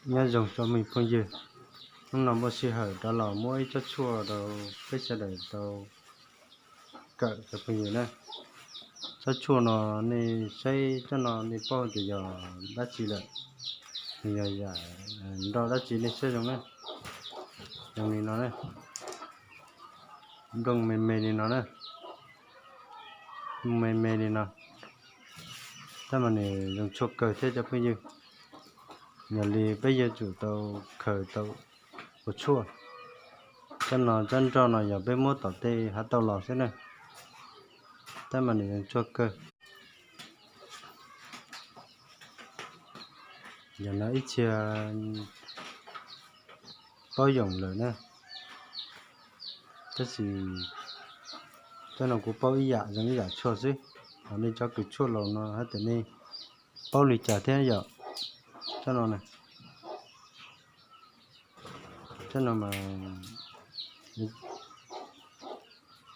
Nyob zoo tsoom me phooj ywg, hnub no muaj sij hawm rov los muab ib tsob tshuaj rau peb sawv daws tau kawm cov phooj ywg na. Tsob tshuaj no nej saib tsob no nej paub tias yog dab tsi lawm, nws yog yam nroj dab tsi nej saib zoo na. Zoo li no na, nplooj me me li no na, me me li no, tab mas nws zoo tshuaj kawg thiab cov phooj ywg. Yog li peb yuav tsum tau khaws tau ua tshuaj. Tsob no tsob nroj no yog peb muab tom tej hav tauj los xwb na, tab mas nws zoo tshuaj kawg. Yog no ib txhia paub yoom lawm na, tab sis tsob no kuv paub ib yam zoo ib yam tshuaj xwb. Ho nej cov kws tshuaj laus no hais tias nej paub li cas thiab yom? Tsob no, tsob no mas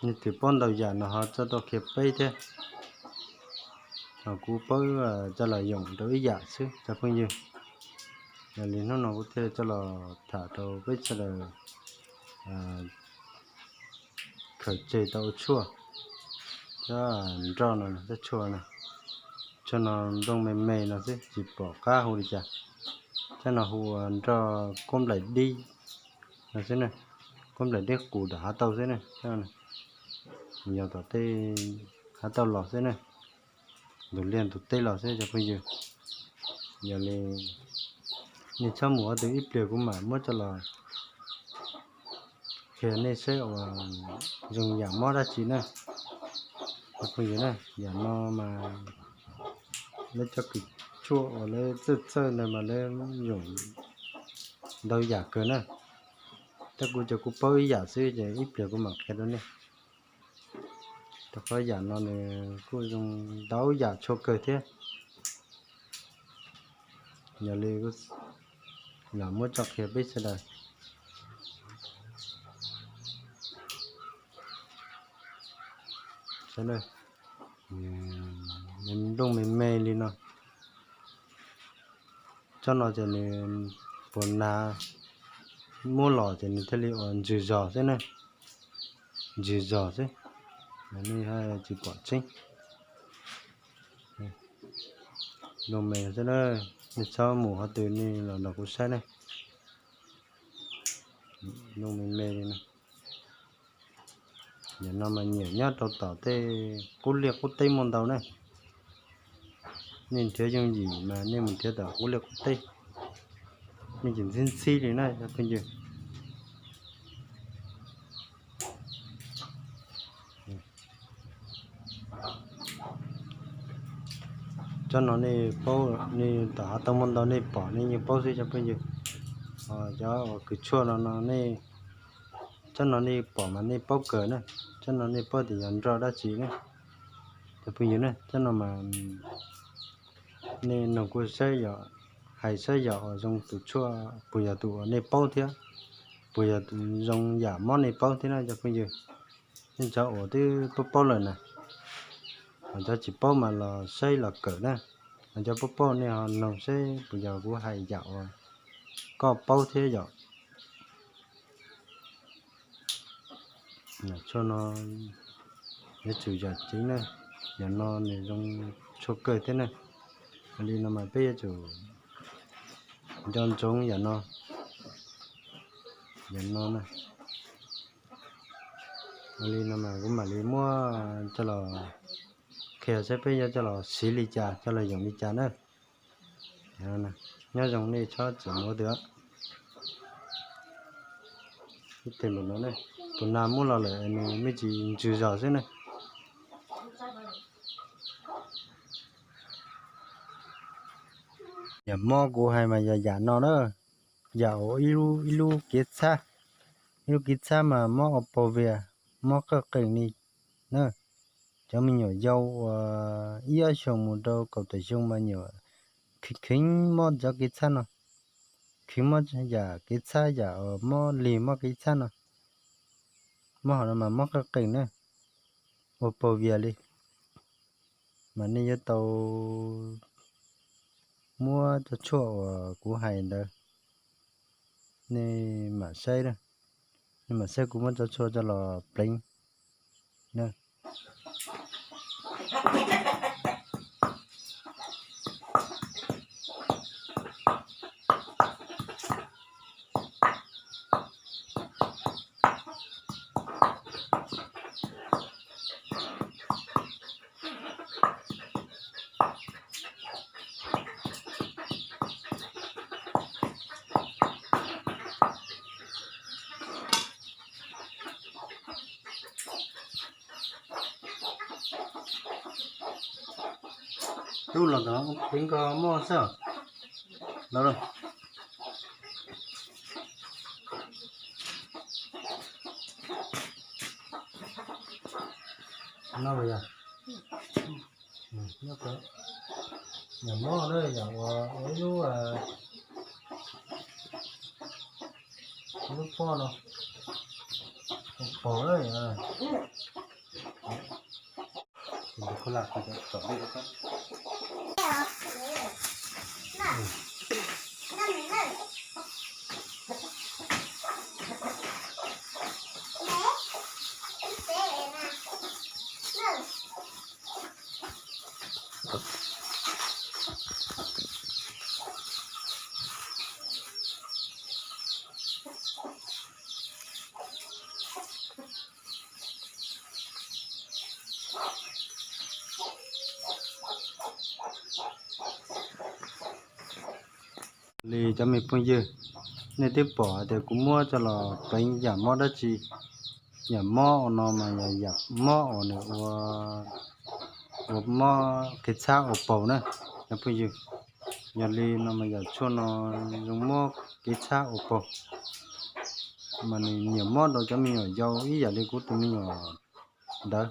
nej twb paub ntau yam no ho txawj tuaj qhia peb thiab. Ho kuv paub coj los yoom rau ib yam xwb cov phooj ywg. Yog li hnub no kuv thiaj coj los tham rau peb sawv daws khaws tseg tau ua tshuaj. Tsob nroj no, tsob tshuaj no, tshuaj no nplooj me me no xwb tsis pom qab hu li cas. Tsob no hu ua nroj kub nplaim dib no xwb na, kub nplaim dib qus tom hav tauj xwb na. Yog tom tej hav tauj los xwb na, ntug liaj ntug teb los xwb cov phooj ywg. Yog li nej txhob mus qhov twg, ib pliag kuv mam muab coj los qhia nej saib uas zoo yam mob dab tsi na. Cov phooj ywg na, yam no mas lawv cov kws tshuaj uas lawv txawj txawj ntawd mas lawv yoom ntau yam kawg na. Tab kuv ces kuv paub ib yam xwb ces ib pliag kuv mam qhia rau nej. Rau qhov yam no nws kuj zoo ntau yam tshuaj kawg thiab. Yog li los muab tso qhia peb sawv daws. Nplooj me me li no. Tsob no ces nws puas nag muab los ces nws thiaj li ua ntsws zog xwb na. Ntsws zog xwb, nej tsis pom tseeb. Nplooj me xwb na, nej txhob mus qhov twg nej los nrog kuv saib ne. Nplooj me me li no. Yam no mas nyiam nyob rau tom tej qub liaj qub teb muaj ntau na. Nej nrhiav yooj yim mas nej mus nrhiav tom qub liaj qub teb, nej ces ntxhib ntxhib li na cov phooj ywg. Tsob no nej paub, nej tom hav tauj muaj ntau nej pom nej yeej paub xwb cov phooj ywg. Cov uas kws tshuaj no no nej, tsob no nej pom mas nej paub kawg na. Tsob no nej paub tias yog nroj dab tsi na cov phooj ywg na. Tsob no mas nej noog kuv saib yog, hais saib yog uas zoo tus tshuaj puas yog tus uas nej paub thiab, puas yog zoo yam mob nej paub thiab na cov phooj ywg. Nej cov uas twb paub paub lawm na, cov tsis paub mas los saib los kawm na. Cov paub paub nej ho noog saib puas yog kuv hais yam uas koj paub thiab yom. Tshuaj no yuav tsum yam tsev na, yam no nws zoo tshuaj kawg thiab na. Li no mas peb yuav tsum nco ntsoov yam no, yam no na. Li no mas kuv mam li muab coj los qhia saib peb yuav coj los siv li cas, coj los yoom li cas na. Nyob zoo nej txhob txwm mus twg. Tus nas muab los lawm nws me ntsis ntsws zog xwb na. Yam mob kuv hais mas yog yam no na, yam uas ib lub kev txhab, ib lub kev txhab mas mob ua pog vias, mob qawj qees li na. Cov me nyuam yau uas ib ob xyoos mus rau kaum tawm xyoo mas nyuam kheev kheev mob cov kev txhab no, kheev mob yam kev txhab yam uas mob lig mob kev txhab no, mob hom no mas mob qawj qees na, ua pog vias li. Mas nej yuav tau muab cov tshuaj uas kuv hais ntawd nej mam saib, nej mam saib kuv muab tso tshuaj coj los pleev na. Tub los ntawd, pleev koj moj xwb los. No yog, yog mob na, yog ua ib lub, lub pob no, paug na. Li cov me phooj ywg, nej twb pom hais tias kuv muab coj los pleev yam mob dab tsi. Yam mob ua no mas yog yam mob uas nws ua, ua mob kev txhab ua paug na cov phooj ywg. Yog li no mas yam tshuaj no zoo mob kev txhab ua paug, mas nws nyiam mob rau cov me nyuam yau ib yam li kuv tus me nyuam ntawd.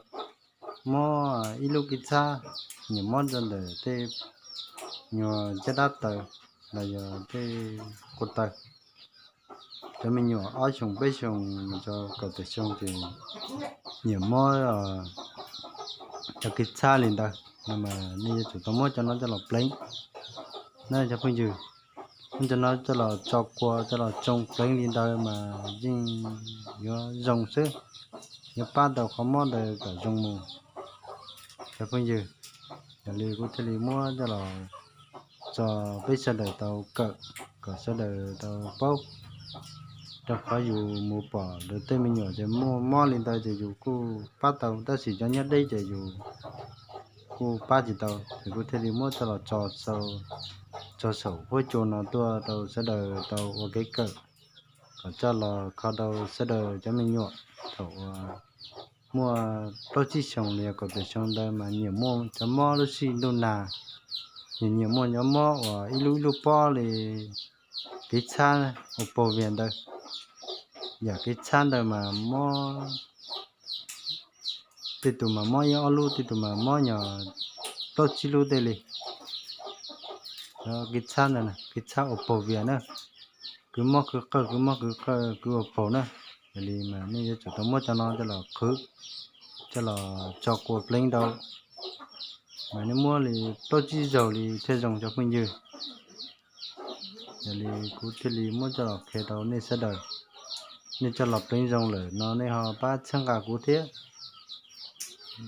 Mob ib lub kev txhab, nyiam mob rau ntawm tej nyuag caj dab taws los yog tej ko taw. Cov me nyuam ob xyoos peb xyoos mus rau kaum tawm xyoo ces nyiam mob cov kev txhab li ntawd no mas nej yuav tsum tau muab cov no coj los pleev na cov phooj ywg. Muab cov no coj los tso kua coj los tsoo pleev li ntawd mas yeej yuav zoo xwb, yuav pab tau qhov mob ntawd kom zoo mus cov phooj ywg. Yog li kuv thiaj li muab coj los tso peb sawv daws tau kawm, kom sawv daws tau paub, rau qhov yus mus pom lawv tej me nyuam ces muaj mob li ntawd ces yus kuj pab tau, tab sis cov nyob deb ces yus kuj pab tsis tau. Ces kuv thiaj li muab coj los tso saum huab cua no tuaj rau sawv daws tau ua kev kawm, kom coj los kho rau sawv daws cov me nyuam thaum uas muaj plaub tsib xyoos los yog kaum tawm xyoo ntawd mas nyiam muaj cov mob lub sij ntuj nag, nyiam nyiam muaj cov mob uas ib lub ib lub pob li kev txhab ua paug vias ntawd. Yam kev txhab ntawd mas mob, tej tus mas mob ib ob lub, tej tus mas mob nyuag plaub tsib lub tej li. Kev txhab ntawd, kev txhab ua paug vias na, kwv mob kwv qawj, kwv mob kwv qawj, kwv ua paug na. Yog li mas nej yuav tsum tau muab cov no coj los qhwv, coj los tso kua pleev rau, mas nej muab li plaub tsib zaug li thiaj zoo cov phooj ywg. Yog li kuv thiaj li muab coj los qhia rau nej sawv daws. Nej coj los pleev zoo lawm no nej ho pab txhawb nqa kuv thiab,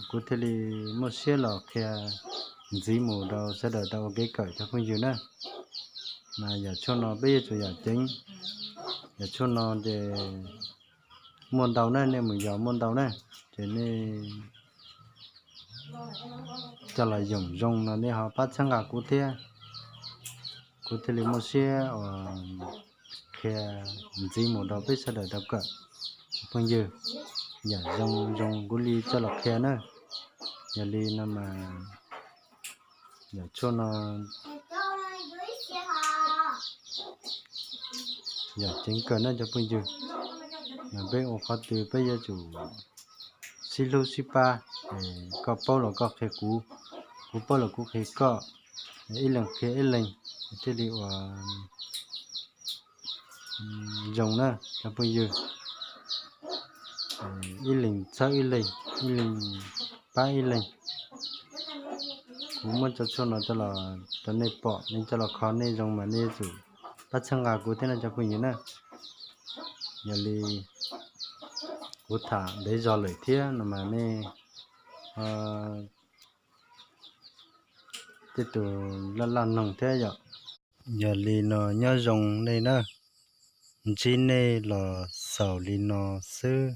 kuv thiaj li muaj siab los qhia ntxiv mus rau sawv daws tau ua kev kawm cov phooj ywg na. Mas yam tshuaj no peb yuav tsum yam ceev, yam tshuaj no ces muaj ntau na, nej mus yos muaj ntau na, ces nej coj los yoom zoo no nej ho pab txhawb nqa kuv thiab, kuv thiaj li muaj siab uas qhia ntxiv mus rau peb sawv daws tau kawm. Phooj ywg, yam zoo zoo kuv li coj los qhia na. Yog li no mas yam tshuaj no yam ceev kawg na cov phooj ywg. Mas peb ua qhov twg peb yuav tsum sib hlub sib pab, koj paub los koj qhia kuv, kuv paub los kuv qhia koj, ib leeg qhia ib leeg, thiaj li ua zoo na cov phooj ywg. Ib leeg txhawb ib leeg, ib leeg pab ib leeg. Kuv muab cov tshuaj no coj los rau nej pom, nej coj los kho nej zoo mas nej yuav tsum pab txhawb nqa kuv thiab na cov phooj ywg na. Yog li kuv tham ntev zog lawm thiab no mas nej tej tus laj laj noog thiab yom. Yog li no nyob zoo nej na, ntsib nej los xaus li no xwb.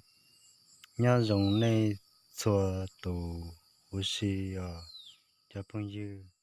Nyob zoo nej txhua tus huv si os cov phooj ywg.